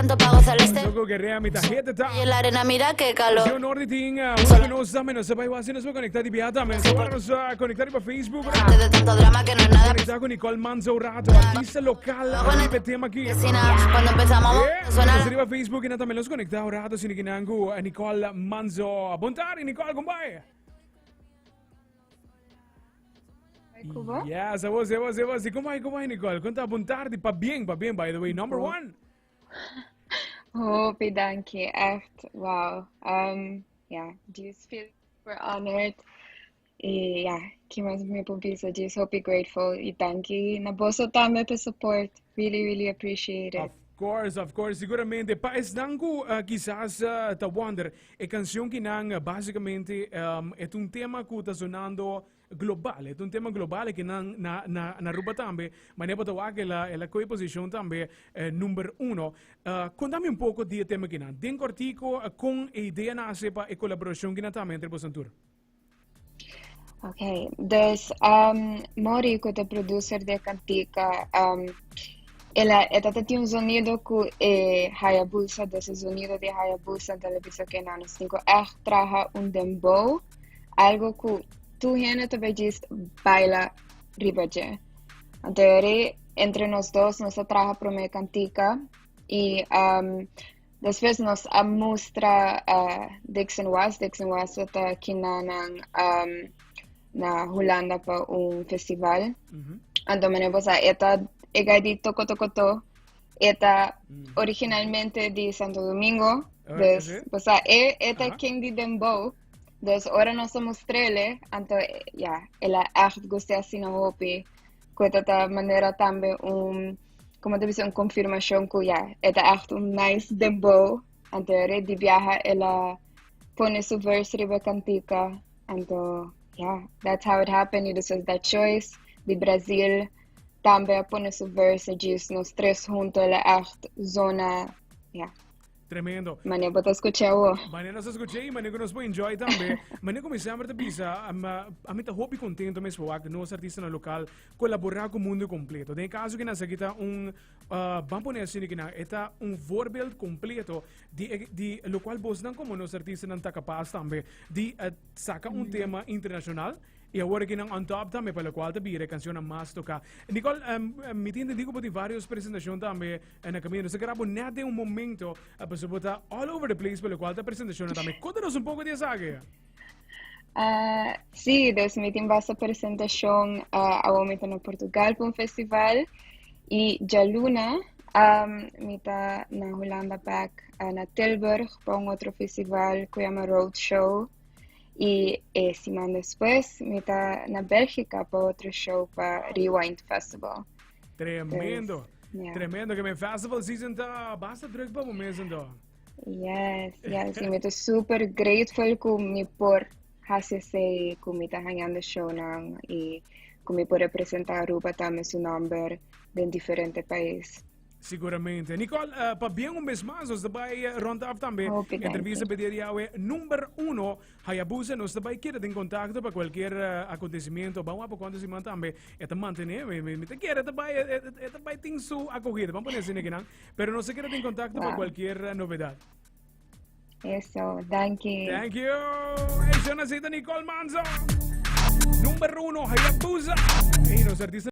Tanto pa gozar este. Soko guerrea mi tarjeta ta. Y en la arena mira qué calor. Yo honor di tin uno que nos dame nos bay wasi nos conecta di biata men. So nos conecta riba Facebook. De tanto drama que no es nada. Conecta con Nicole Manzo rato, artista local, riba tema aquí. Cuando empezamos suena. Nos riba Facebook y na tambe nos conecta un rato sini kinangu Nicole Manzo. Bon tarde Nicole, con bay? Cuba. Yes, a vos, a vos, a vos. Como vai, como vai, Nicole? Conta bon tarde, pa bien, pa bien, by the way. Number one. Hopi danki, echt, wow. Ja, just feel super honored. Y ja, ki mas mi por bisa, just hopi grateful. Y danki na boso tambe pa support. Really, really appreciate it. Of course, of course, seguramente. Pa esnan ku kisas ta wonder, e canción kinan basicamente e ta un tema ku ta sonando global. E ta un tema global que nan na na na Aruba tambe. Manera bo ta wak el a el a coge posicion tambe number uno. Contame un poco di e tema kinan. Den cortico, con e idea nace pa e colaboracion kinan tambe entre boso tur? Ok, dus Mori ku ta producer di e kantika, el a e ta tin un zonido ku e Hayabusa, dus e zonido di Hayabusa, anto el a bisa oke no, nos tin ku ègt traha un dembow, algo ku tur hende ta bai djis baila riba dje. Anto yori entre nos dos nos a traha promé kantika i Despues nos a mustra Dixon West. Dixon West ta kinanan na Hulanda pa un festival. Anto mane bo sa e ta e guy di Toko Toko To. E ta originalmente di Santo Domingo. Dus bo sa e e ta king di dembow. Dus ora nos a mustrele anto ya el a echt gusta asina hopi. Ku e ta ta manera tambe un como ta bisa un confirmacion cu ya e ta echt un nice dembow anto e di biaha el a pone su verse riba e cantica anto ya that's how it happened y despues that choice di Brazil tambe a pone su verse djis nos tres hunto el a echt zona ya. Tremendo. Mane bo ta scucha awo. Mane nos ta scucha y mane cu nos por enjoy tambe. Mane cu mi semper ta bisa, a mi ta hopi contento mes pa wak nos artistanan local colabora cu mundo completo. Den e caso ki nan esaki ta un, ban pone asina ki nan, e ta un voorbeeld completo di e, di locual bosnan como nos artistanan ta capaz tambe di saca un tema internacional. Y awor aki nan on top tambe, pa locual ta bira e cancionnan mas toca. Nicole, mi tin entendi cu bo tin varios presentacion tambe na camino. Nos ta kera bo net den un momento, pasobra bo ta all over the place pa locual ta presentacionnan tambe. Conta nos un poco di esaki. Sí, dus mi tin basta presentacion. Awor mi ta na Portugal pa un festival. Y djaluna mi ta na Hulanda bek, na Tilburg, pa un otro festival cu yama Roadshow. Y e siman despues mi ta na Bélgica pa otro show pa Rewind Festival. Tremendo. Dus, ja. Tremendo. Que mijn festival season ta basta druk pa momento ento. Yes. Y mi ta super grateful cu mi por haci esey, cu mi ta hañando shownan y cu mi por representa Aruba tambe su nomber den diferente pais. Siguramente. Nicole, pa bien un bes mas, nos ta bai rond af tambe. Hopi danki. Entrevista pe dia di awe number uno, Hayabusa. Nos ta bai keda den contacto pa cualkier acontecimiento. Ban wak pa cuanto siman tambe e ta mantene. Mi ta kere e ta bai, e ta bai tin su acogida. Ban pone asina kinan. Pero nos ta keda den contacto pa Wow. cualkier novedad. Eso, danki. Thank you. Hey, yo necesito Nicole Manzo. Number uno, Hayabusa. Hey, nos artistas.